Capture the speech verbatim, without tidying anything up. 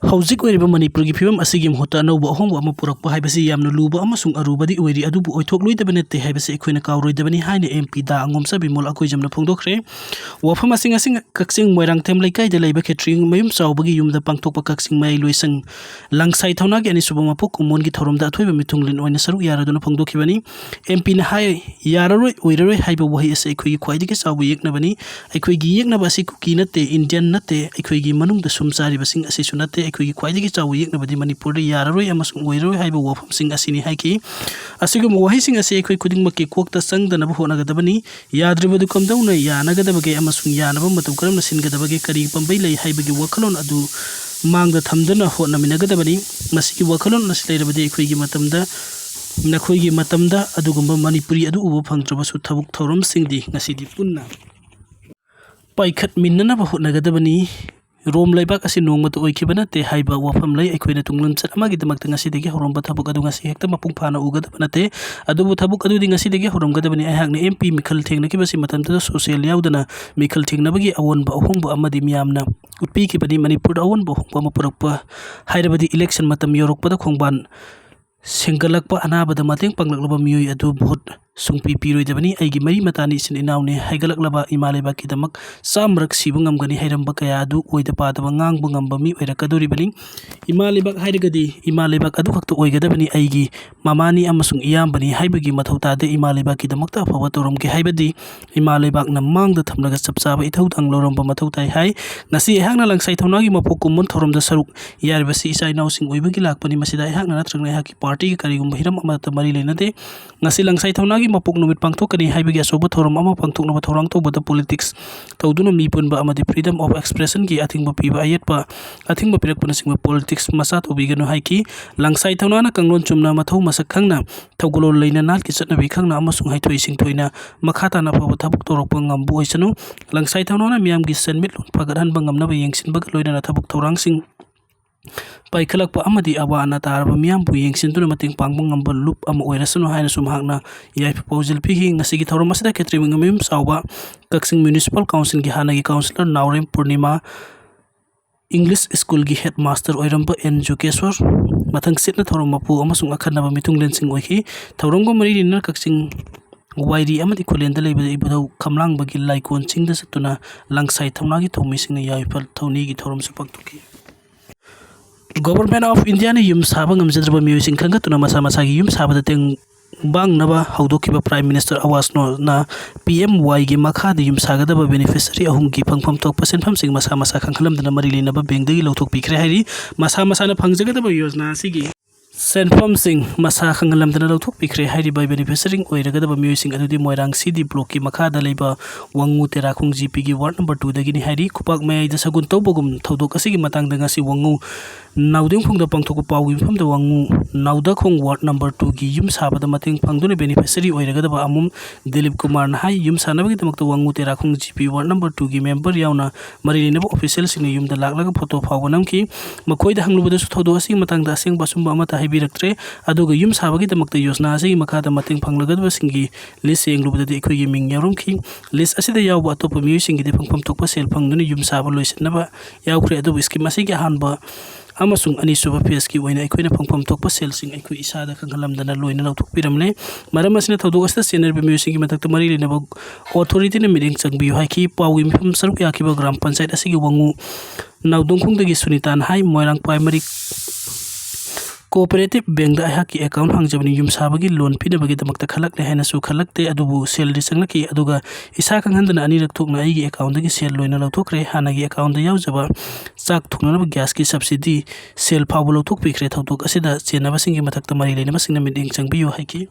ꯍꯧꯖꯤꯛ ꯑꯣꯏꯔꯤꯕ ꯃꯅꯤꯄꯨꯔꯒꯤ ꯐꯤꯕꯝ ꯑꯁꯤꯒꯤ ꯃꯍꯨꯠꯇ ꯑꯅꯧꯕ ꯑꯍꯣꯡꯕ ꯑꯃ ꯄꯨꯔꯛꯄ ꯍꯥꯏꯕꯁꯤ ꯌꯥꯝꯅ ꯂꯨꯕ ꯑꯃꯁꯨꯡ ꯑꯔꯨꯕꯗꯤ ꯑꯣꯏꯔꯤ, ꯑꯗꯨꯕꯨ ꯑꯣꯏꯊꯣꯛꯂꯣꯏꯗꯕ ꯅꯠꯇꯦ ꯍꯥꯏꯕꯁꯤ ꯑꯩꯈꯣꯏꯅ ꯀꯥꯎꯔꯣꯏꯗꯕꯅꯤ ꯍꯥꯏꯅ ꯑꯦꯝ ꯄꯤ ꯗꯥ ꯑꯉꯣꯝꯆꯥꯕꯤ ꯃꯣꯜ ꯑꯀꯣꯏꯖꯝꯅ ꯐꯣꯡꯗꯣꯛꯈ꯭ꯔꯦ꯫ ꯋꯥꯐꯝ ꯑꯁꯤ ꯉꯁꯤ ꯀꯛꯆꯤꯡ ꯃꯣꯏꯔꯥꯡꯊꯦꯝ ꯂꯩꯀꯥꯏꯗ ꯂꯩꯕ ꯈꯦꯇ꯭ꯔꯤ ꯃꯌꯨꯝ ꯆꯥꯎꯕꯒꯤ ꯌꯨꯝꯗ ꯄꯥꯡꯊꯣꯛꯄ ꯀꯛꯆꯤꯡ ꯃꯌꯥꯏ ꯂꯣꯏꯁꯪ ꯂꯪꯁꯥꯏ ꯊꯧꯅꯥꯒꯤ ꯑꯅꯤꯁꯨꯕ ꯃꯄꯣꯛ ꯀꯨꯝꯑꯣꯟꯒꯤ ꯊꯧꯔꯝꯗ ꯑꯊꯣꯏꯕ ꯃꯤꯊꯨꯡꯂꯦꯟ ꯑꯣꯏꯅ ꯁꯔꯨꯛ ꯌꯥꯔꯗꯨꯅ ꯐꯣꯡꯗꯣꯛꯈꯤꯕꯅꯤ꯫ ꯑꯦꯝ ꯄꯤꯅ ꯍꯥꯏ, "ꯌꯥꯔꯔꯣꯏ, ꯑꯣꯏꯔꯔꯣꯏ" ꯍꯥꯏꯕ ꯋꯥꯍꯩ ꯑꯁꯤ ꯑꯩꯈꯣꯏꯒꯤ ꯈ꯭ꯋꯥꯏꯗꯒꯤ ꯆꯥꯎꯕ ꯌꯦꯛꯅꯕꯅꯤ꯫ ꯑꯩꯈꯣꯏꯒꯤ ꯌꯦꯛꯅꯕ ꯑꯁꯤ ꯀꯨꯀꯤ ꯅꯠꯇꯦ, ꯏꯟꯗꯤꯌꯟ ꯅꯠꯇꯦ, ꯑꯩꯈꯣꯏꯒꯤ ꯃꯅꯨꯡꯗ ꯁꯨꯝ ꯆꯥꯔꯤꯕꯁꯤꯡ ꯑꯁꯤꯁꯨ ꯅꯠꯇꯦ꯫ ꯑꯩꯈꯣꯏꯒꯤ ꯈ꯭ꯋꯥꯏꯗꯒꯤ ꯆꯥꯎꯕ ꯌꯦꯛꯅꯕꯗꯤ ꯃꯅꯤꯄꯨꯔꯗ ꯌꯥꯔꯔꯣꯏ ꯑꯃꯁꯨꯡ ꯑꯣꯏꯔꯔꯣꯏ ꯍꯥꯏꯕ ꯋꯥꯐꯝꯁꯤꯡ ꯑꯁꯤꯅꯤ ꯍꯥꯏꯈꯤ꯫ ꯑꯁꯤꯒꯨꯝꯕ ꯋꯥꯍꯩꯁꯤꯡ ꯑꯁꯤ ꯑꯩꯈꯣꯏ ꯈꯨꯗꯤꯡꯃꯛꯀꯤ ꯀꯣꯛꯇ ꯆꯪꯗꯅꯕ ꯍꯣꯠꯅꯒꯗꯕꯅꯤ꯫ ꯌꯥꯗ꯭ꯔꯤꯕꯗꯨ ꯀꯝꯗꯧꯅ ꯌꯥꯅꯒꯗꯕꯒꯦ ꯑꯃꯁꯨꯡ ꯌꯥꯅꯕ ꯃꯇꯧ ꯀꯔꯝꯅ ꯁꯤꯟꯒꯗꯕꯒꯦ, ꯀꯔꯤ ꯄꯥꯝꯕꯩ ꯂꯩ ꯍꯥꯏꯕꯒꯤ ꯋꯥꯈꯜꯂꯣꯟ ꯑꯗꯨ ꯃꯥꯡꯗ ꯊꯝꯗꯨꯅ ꯍꯣꯠꯅꯃꯤꯟꯅꯒꯗꯕꯅꯤ꯫ ꯃꯁꯤꯒꯤ ꯋꯥꯈꯜꯂꯣꯟ ꯑꯁꯤ ꯂꯩꯔꯕꯗꯤ ꯑꯩꯈꯣꯏꯒꯤ ꯃꯇꯝꯗ, ꯅꯈꯣꯏꯒꯤ ꯃꯇꯝꯗ ꯑꯗꯨꯒꯨꯝꯕ ꯃꯅꯤꯄꯨꯔꯤ ꯑꯗꯨ ꯎꯕ ꯐꯪꯗ꯭ꯔꯕꯁꯨ ꯊꯕꯛ ꯊꯧꯔꯝꯁꯤꯡꯗꯤ ꯉꯁꯤꯗꯤ ꯄꯨꯟꯅ ꯄꯥꯏꯈꯠꯃꯤꯟꯅꯅꯕ ꯍꯣꯠꯅꯒꯗꯕꯅꯤ꯫ ꯔꯣꯝ ꯂꯩꯕꯥꯛ ꯑꯁꯤ ꯅꯣꯡꯃꯇ ꯑꯣꯏꯈꯤꯕ ꯅꯠꯇꯦ ꯍꯥꯏꯕ ꯋꯥꯐꯝ ꯂꯩ꯫ ꯑꯩꯈꯣꯏꯅ ꯇꯨꯡꯂꯝꯆꯠ ꯑꯃꯒꯤꯗꯃꯛꯇ ꯉꯁꯤꯗꯒꯤ ꯍꯧꯔꯝꯕ ꯊꯕꯛ ꯑꯗꯨ ꯉꯁꯤ ꯍꯦꯛꯇ ꯃꯄꯨꯡ ꯐꯥꯅ ꯎꯒꯗꯕ ꯅꯠꯇꯦ꯫ ꯑꯗꯨꯕꯨ ꯊꯕꯛ ꯑꯗꯨꯗꯤ ꯉꯁꯤꯗꯒꯤ ꯍꯧꯔꯝꯒꯗꯕꯅꯤ꯫ ꯑꯩꯍꯥꯛꯅ ꯑꯦꯝ ꯄꯤ ꯃꯤꯈꯜ ꯊꯦꯡꯅꯈꯤꯕꯁꯤ ꯃꯇꯝꯗꯨꯗ ꯁꯣꯁꯦꯜ ꯌꯥꯎꯗꯅ ꯃꯤꯈꯜ ꯊꯦꯡꯅꯕꯒꯤ ꯑꯑꯣꯟꯕ ꯑꯍꯣꯡꯕ ꯑꯃꯗꯤ ꯃꯤꯌꯥꯝꯅ ꯎꯠꯄꯤꯈꯤꯕꯅꯤ꯫ ꯃꯅꯤꯄꯨꯔꯗ ꯑꯑꯣꯟꯕ ꯑꯍꯣꯡꯕ ꯑꯃ ꯄꯨꯔꯛꯄ ꯍꯥꯏꯔꯕꯗꯤ ꯏꯂꯦꯛꯁꯟ ꯃꯇꯝ ꯌꯧꯔꯛꯄꯗ ꯈꯣꯡꯕꯥꯟ ꯁꯦꯡꯒꯠꯂꯛꯄ, ꯑꯅꯥꯕꯗ ꯃꯇꯦꯡ ꯄꯥꯡꯂꯛꯂꯕ ꯃꯤꯑꯣꯏ ꯑꯗꯨ ꯚꯣꯠ ꯁꯨꯡꯄꯤ ꯄꯤꯔꯣꯏꯗꯕꯅꯤ꯫ "ꯑꯩꯒꯤ ꯃꯔꯤ ꯃꯇꯥꯅꯤ, ꯏꯆꯤꯟ ꯏꯅꯥꯎꯅꯤ, ꯍꯥꯏꯒꯠꯂꯛꯂꯕ ꯏꯃꯥ ꯂꯩꯕꯥꯛꯀꯤꯗꯃꯛ ꯆꯥꯝꯃꯔꯛ ꯁꯤꯕ ꯉꯝꯒꯅꯤ" ꯍꯥꯏꯔꯝꯕ ꯀꯌꯥ ꯑꯗꯨ ꯑꯣꯏꯗ ꯄꯥꯗꯕ ꯉꯥꯡꯕ ꯉꯝꯕ ꯃꯤ ꯑꯣꯏꯔꯛꯀꯗꯧꯔꯤꯕꯅꯤ꯫ ꯏꯃꯥ ꯂꯩꯕꯥꯛ ꯍꯥꯏꯔꯒꯗꯤ ꯏꯃꯥ ꯂꯩꯕꯥꯛ ꯑꯗꯨꯈꯛꯇ ꯑꯣꯏꯒꯗꯕꯅꯤ꯫ "ꯑꯩꯒꯤ ꯃꯃꯥꯅꯤ ꯑꯃꯁꯨꯡ ꯏꯌꯥꯝꯕꯅꯤ" ꯍꯥꯏꯕꯒꯤ ꯃꯊꯧ ꯇꯥꯗꯦ꯫ ꯏꯃꯥ ꯂꯩꯕꯥꯛꯀꯤꯗꯃꯛꯇ ꯑꯐꯕ ꯇꯧꯔꯝꯒꯦ ꯍꯥꯏꯕꯗꯤ ꯏꯃꯥ ꯂꯩꯕꯥꯛꯅ ꯃꯥꯡꯗ ꯊꯝꯂꯒ ꯆꯞ ꯆꯥꯕ ꯏꯊꯧꯗꯥꯡ ꯂꯧꯔꯝꯕ ꯃꯊꯧ ꯇꯥꯏ ꯍꯥꯏ꯫ ꯉꯁꯤ ꯑꯩꯍꯥꯛꯅ ꯂꯪꯁꯥꯏ ꯊꯧꯅꯥꯒꯤ ꯃꯄꯣꯛ ꯀꯨꯝꯑꯣꯟ ꯊꯧꯔꯝꯗ ꯁꯔꯨꯛ ꯌꯥꯔꯤꯕꯁꯤ ꯏꯆꯥ ꯏꯅꯥꯎꯁꯤꯡ ꯑꯣꯏꯕꯒꯤ ꯂꯥꯛꯄꯅꯤ꯫ ꯃꯁꯤꯗ ꯑꯩꯍꯥꯛꯅ ꯅꯠꯇ꯭ꯔꯒꯅ ꯑꯩꯍꯥꯛꯀꯤ ꯄꯥꯔꯇꯤꯒꯤ ꯀꯔꯤꯒꯨꯝꯕ ꯍꯤꯔꯝ ꯑꯃꯠꯇ ꯃꯔꯤ ꯂꯩꯅꯗꯦ꯫ ꯉꯁꯤ ꯂꯪꯁꯥꯏ ꯊꯧꯅꯥꯒꯤ ꯃꯄꯣꯛ ꯅꯨꯃꯤꯠ ꯄꯥꯡꯊꯣꯛꯀꯅꯤ ꯍꯥꯏꯕꯒꯤ ꯑꯆꯧꯕ ꯊꯧꯔꯝ ꯑꯃ ꯄꯥꯡꯊꯣꯛꯅꯕ ꯊꯧꯔꯥꯡ ꯇꯧꯕꯗ ꯄꯣꯂꯤꯇꯤꯛꯁ ꯇꯧꯗꯨꯅ ꯃꯤ ꯄꯨꯟꯕ ꯑꯃꯗꯤ freedom of expressionꯒꯤ ꯑꯊꯤꯡꯕ ꯄꯤꯕ ꯑꯌꯦꯠꯄ, ꯑꯊꯤꯡꯕ ꯄꯤꯔꯛꯄꯅꯆꯤꯡꯕ ꯄꯣꯂꯤꯇꯤꯛꯁ ꯃꯆꯥ ꯇꯧꯕꯤꯒꯅꯨ ꯍꯥꯏꯈꯤ꯫ ꯂꯪꯁꯥꯏ ꯊꯧꯅꯥꯅ ꯀꯥꯡꯂꯣꯟ ꯆꯨꯝꯅ, ꯃꯊꯧ ꯃꯁꯛ ꯈꯪꯅ, ꯊꯧꯒꯜꯂꯣꯟ ꯂꯩꯅ, ꯅꯥꯠꯀꯤ ꯆꯠꯅꯕꯤ ꯈꯪꯅ ꯑꯃꯁꯨꯡ ꯍꯩꯊꯣꯏ ꯁꯤꯡꯊꯣꯏꯅ ꯃꯈꯥ ꯇꯥꯅ ꯑꯐꯕ ꯊꯕꯛ ꯇꯧꯔꯛꯄ ꯉꯝꯕ ꯑꯣꯏꯁꯅꯨ꯫ ꯂꯪꯁꯥꯏ ꯊꯧꯅꯥꯅ ꯃꯤꯌꯥꯝꯒꯤ ꯁꯦꯟꯃꯤꯠꯂꯣꯟ ꯐꯒꯠꯍꯟꯕ ꯉꯝꯅꯕ ꯌꯦꯡꯁꯤꯟꯕꯒ ꯂꯣꯏꯅꯅ ꯊꯕꯛ ꯊꯧꯔꯥꯡꯁꯤꯡ ꯄꯥꯏꯈꯠꯂꯛꯄ ꯑꯃꯗꯤ ꯑꯋꯥ ꯑꯅꯥ ꯇꯥꯔꯕ ꯃꯤꯌꯥꯝꯕꯨ ꯌꯦꯡꯁꯤꯟꯗꯨꯅ ꯃꯇꯦꯡ ꯄꯥꯡꯕ ꯉꯝꯕ ꯂꯨꯞ ꯑꯃ ꯑꯣꯏꯔꯁꯅꯨ ꯍꯥꯏꯅꯁꯨ ꯃꯍꯥꯛꯅ ꯌꯥꯏꯐ ꯄꯥꯎꯖꯦꯜ ꯄꯤꯈꯤ꯫ ꯉꯁꯤꯒꯤ ꯊꯧꯔꯝ ꯑꯁꯤꯗ ꯈꯦꯇ꯭ꯔꯤꯃꯌꯨꯝ ꯆꯥꯎꯕ ꯀꯛꯆꯤꯡ ꯃ꯭ꯌꯨꯅꯤꯁꯤꯄꯥꯜ ꯀꯥꯎꯟꯁꯤꯜꯒꯤ ꯍꯥꯟꯅꯒꯤ ꯀꯥꯎꯟꯁꯤꯂꯔ ꯅꯥꯎꯔꯦꯝ ꯄꯨꯔꯅꯤꯃꯥ, ꯏꯪꯂꯤꯁ ꯁ꯭ꯀꯨꯜꯒꯤ ꯍꯦꯗ ꯃꯥꯁꯇꯔ ꯑꯣꯏꯔꯝꯕ ꯑꯦꯟ ꯖꯨꯀꯦꯁꯣꯔ, ꯃꯊꯪ ꯆꯦꯠꯅ ꯊꯧꯔꯝ ꯃꯄꯨ ꯑꯃꯁꯨꯡ ꯑꯈꯟꯅꯕ ꯃꯤꯊꯨꯡꯂꯦꯟꯁꯤꯡ ꯑꯣꯏꯈꯤ꯫ ꯊꯧꯔꯝꯒ ꯃꯔꯤ ꯂꯩꯅꯅ ꯀꯛꯆꯤꯡ ꯋꯥꯏꯔꯤ ꯑꯃꯗꯤ ꯈꯨꯂꯦꯟꯗ ꯂꯩꯕ ꯏꯕꯨꯙꯧ ꯈꯝꯂꯥꯡꯕꯒꯤ ꯂꯥꯏꯀꯣꯟ ꯆꯤꯡꯗ ꯆꯠꯇꯨꯅ ꯂꯪꯁꯥꯏ ꯊꯧꯅꯥꯒꯤ ꯊꯧꯃꯤꯁꯤꯡꯅ ꯌꯥꯏꯐ ꯊꯧꯅꯤꯒꯤ ꯊꯧꯔꯝꯁꯨ ꯄꯥꯡꯊꯣꯛꯈꯤ꯫ Government of Indiaꯅ ꯌꯨꯝ ꯁꯥꯕ ꯉꯝꯖꯗ꯭ꯔꯕ ꯃꯤꯑꯣꯏꯁꯤꯡ ꯈꯟꯒꯠꯇꯨꯅ ꯃꯁꯥ ꯃꯁꯥꯒꯤ ꯌꯨꯝ ꯁꯥꯕꯗ ꯇꯦꯡꯕꯥꯡꯅꯕ ꯍꯧꯗꯣꯛꯈꯤꯕ Prime Minister Awas Yojanaꯅ, ꯄꯤ ꯑꯦꯝ ꯋꯥꯏꯒꯤ ꯃꯈꯥꯗ ꯌꯨꯝ ꯁꯥꯒꯗꯕ beneficiary ꯑꯍꯨꯝꯒꯤ ꯐꯪꯐꯝ ꯊꯣꯛꯄ ꯁꯦꯟꯐꯝꯁꯤꯡ ꯃꯁꯥ ꯃꯁꯥ ꯈꯪꯍꯜꯂꯝꯗꯅ ꯃꯔꯤ ꯂꯩꯅꯕ ꯕꯦꯡꯗꯒꯤ ꯂꯧꯊꯣꯛꯄꯤꯈ꯭ꯔꯦ ꯍꯥꯏꯔꯤ꯫ ꯃꯁꯥ ꯃꯁꯥꯅ ꯐꯪꯖꯒꯗꯕ ꯌꯣꯖꯅꯥ ꯑꯁꯤꯒꯤ ꯁꯦꯟꯐꯝꯁꯤꯡ ꯃꯁꯥ ꯈꯪꯍꯜꯂꯝꯗꯅ ꯂꯧꯊꯣꯛꯄꯤꯈ꯭ꯔꯦ꯫ ꯍꯥꯏꯔꯤꯕ beneficiary ꯑꯣꯏꯔꯒꯗꯕ ꯃꯤꯑꯣꯏꯁꯤꯡ ꯑꯗꯨꯗꯤ ꯃꯣꯏꯔꯥꯡ ꯁꯤ ꯗꯤ ꯕ꯭ꯂꯣꯛꯀꯤ ꯃꯈꯥꯗ ꯂꯩꯕ ꯋꯥꯉꯨ ꯇꯦꯔꯥꯈꯣꯡ ꯖꯤ ꯄꯤꯒꯤ ꯋꯥꯔꯗ ꯅꯝꯕꯔ ꯇꯨꯗꯒꯤꯅꯤ ꯍꯥꯏꯔꯤ꯫ ꯈꯨꯄꯥꯛ ꯃꯌꯥꯏꯗ ꯁꯒꯨꯟ ꯇꯧꯕꯒꯨꯝ ꯊꯧꯗꯣꯛ ꯑꯁꯤꯒꯤ ꯃꯇꯥꯡꯗ ꯉꯁꯤ ꯋꯥꯉꯨ ꯅꯥꯎꯗꯤꯡ ꯈꯣꯡꯗ ꯄꯥꯡꯊꯣꯛꯄ ꯄꯥꯎꯒꯤ ꯃꯤꯐꯝꯗ ꯋꯥꯉꯨ ꯅꯥꯎꯗꯈꯣꯡ ꯋꯥꯔꯗ ꯅꯝꯕꯔ ꯇꯨꯒꯤ ꯌꯨꯝ ꯁꯥꯕꯗ ꯃꯇꯦꯡ ꯐꯪꯗꯨꯅ beneficiary ꯑꯣꯏꯔꯒꯗꯕ ꯑꯃꯨꯝ ꯗꯤꯂꯤꯞ ꯀꯨꯃꯥꯔꯅ ꯍꯥꯏ꯫ ꯌꯨꯝ ꯁꯥꯅꯕꯒꯤꯗꯃꯛꯇ ꯋꯥꯉꯨ ꯇꯦꯔꯥꯈꯣꯡ ꯖꯤ ꯄꯤ ꯋꯥꯔꯗ ꯅꯝꯕꯔ ꯇꯨꯒꯤ ꯃꯦꯝꯕꯔ ꯌꯥꯎꯅ ꯃꯔꯤ ꯂꯩꯅꯕ ꯑꯣꯐꯤꯁꯤꯌꯦꯜꯁꯤꯡꯅ ꯌꯨꯝꯗ ꯂꯥꯛꯂꯒ ꯐꯣꯇꯣ ꯐꯥꯎꯕ ꯅꯝꯈꯤ꯫ ꯃꯈꯣꯏꯗ ꯍꯪꯂꯨꯕꯗꯁꯨ ꯊꯧꯗꯣꯛ ꯑꯁꯤꯒꯤ ꯃꯇꯥꯡꯗ ꯑꯁꯦꯡꯕ ꯑꯆꯨꯝꯕ ꯑꯃꯠꯇ ꯍꯥꯏꯕꯤꯔꯛꯇ꯭ꯔꯦ꯫ ꯑꯗꯨꯒ ꯌꯨꯝ ꯁꯥꯕꯒꯤꯗꯃꯛꯇ ꯌꯣꯖꯅꯥ ꯑꯁꯤꯒꯤ ꯃꯈꯥꯗ ꯃꯇꯦꯡ ꯐꯪꯂꯒꯗꯕꯁꯤꯡꯒꯤ ꯂꯤꯁ ꯌꯦꯡꯂꯨꯕꯗꯗꯤ ꯑꯩꯈꯣꯏꯒꯤ ꯃꯤꯡ ꯌꯥꯎꯔꯝꯈꯤ꯫ ꯂꯤꯁ ꯑꯁꯤꯗ ꯌꯥꯎꯕ ꯑꯇꯣꯞꯄ ꯃꯤꯑꯣꯏꯁꯤꯡꯒꯤꯗꯤ ꯐꯪꯐꯝ ꯊꯣꯛꯄ ꯁꯦꯜ ꯐꯪꯗꯨꯅ ꯌꯨꯝ ꯁꯥꯕ ꯂꯣꯏꯁꯤꯟꯅꯕ ꯌꯥꯎꯈ꯭ꯔꯦ, ꯑꯗꯨꯕꯨ ꯁ꯭ꯀꯤꯝ ꯑꯁꯤꯒꯤ ꯑꯍꯥꯟꯕ ꯑꯃꯁꯨꯡ ꯑꯅꯤꯁꯨꯕ ꯐꯦꯖꯀꯤ ꯑꯣꯏꯅ ꯑꯩꯈꯣꯏꯅ ꯐꯪꯐꯝ ꯊꯣꯛꯄ ꯁꯦꯜꯁꯤꯡ ꯑꯩꯈꯣꯏ ꯏꯁꯥꯗ ꯈꯪꯍꯜꯂꯝꯗꯅ ꯂꯣꯏꯅ ꯂꯧꯊꯣꯛꯄꯤꯔꯝꯂꯦ꯫ ꯃꯔꯝ ꯑꯁꯤꯅ ꯊꯧꯗꯣꯛ ꯑꯁꯤꯗ ꯆꯦꯟꯅꯔꯤꯕ ꯃꯤꯑꯣꯏꯁꯤꯡꯒꯤ ꯃꯊꯛꯇ ꯃꯔꯤ ꯂꯩꯅꯕ ꯑꯣꯊꯣꯔꯤꯇꯤꯅ ꯃꯤꯠꯌꯦꯡ ꯆꯪꯕꯤꯌꯨ ꯍꯥꯏꯈꯤ꯫ ꯄꯥꯎꯒꯤ ꯃꯤꯐꯝ ꯁꯔꯨꯛ ꯌꯥꯈꯤꯕ ꯒ꯭ꯔꯥꯝ ꯄꯟꯆꯥꯌꯠ ꯑꯁꯤꯒꯤ ꯋꯥꯉꯨ ꯅꯥꯎꯗꯣꯡꯈꯣꯡꯗꯒꯤ ꯁꯨꯅꯤꯇꯥꯅ ꯍꯥꯏ, ꯃꯣꯏꯔꯥꯡ ꯄ꯭ꯔꯥꯏꯃꯔꯤ ꯀꯣꯑꯣꯄꯔꯦꯇꯤꯚ ꯕꯦꯡꯗ ꯑꯩꯍꯥꯛꯀꯤ ꯑꯦꯀꯥꯎꯟ ꯍꯥꯡꯖꯕꯅꯤ꯫ ꯌꯨꯝ ꯁꯥꯕꯒꯤ ꯂꯣꯟ ꯄꯤꯅꯕꯒꯤꯗꯃꯛꯇ ꯈꯜꯂꯛꯂꯦ ꯍꯥꯏꯅꯁꯨ ꯈꯜꯂꯛꯇꯦ, ꯑꯗꯨꯕꯨ ꯁꯦꯜꯗꯤ ꯆꯪꯂꯛꯈꯤ꯫ ꯑꯗꯨꯒ ꯏꯁꯥ ꯈꯪꯍꯟꯗꯅ ꯑꯅꯤꯔꯛ ꯊꯣꯛꯅ ꯑꯩꯒꯤ ꯑꯦꯀꯥꯎꯟꯗꯒꯤ ꯁꯦꯜ ꯂꯣꯏꯅ ꯂꯧꯊꯣꯛꯈ꯭ꯔꯦ꯫ ꯍꯥꯟꯅꯒꯤ ꯑꯦꯀꯥꯎꯟꯗ ꯌꯥꯎꯖꯕ ꯆꯥꯛ ꯊꯣꯡꯅꯅꯕ ꯒ꯭ꯌꯥꯁꯀꯤ ꯁꯕꯁꯤꯗꯤ ꯁꯦꯜ ꯐꯥꯎꯕ ꯂꯧꯊꯣꯛꯄꯤꯈ꯭ꯔꯦ꯫ ꯊꯧꯗꯣꯛ ꯑꯁꯤꯗ ꯆꯦꯟꯅꯕꯁꯤꯡꯒꯤ ꯃꯊꯛꯇ ꯃꯔꯤ ꯂꯩꯅꯕꯁꯤꯡꯅ ꯃꯤꯠꯌꯦꯡ ꯆꯪꯕꯤꯌꯨ ꯍꯥꯏꯈꯤ꯫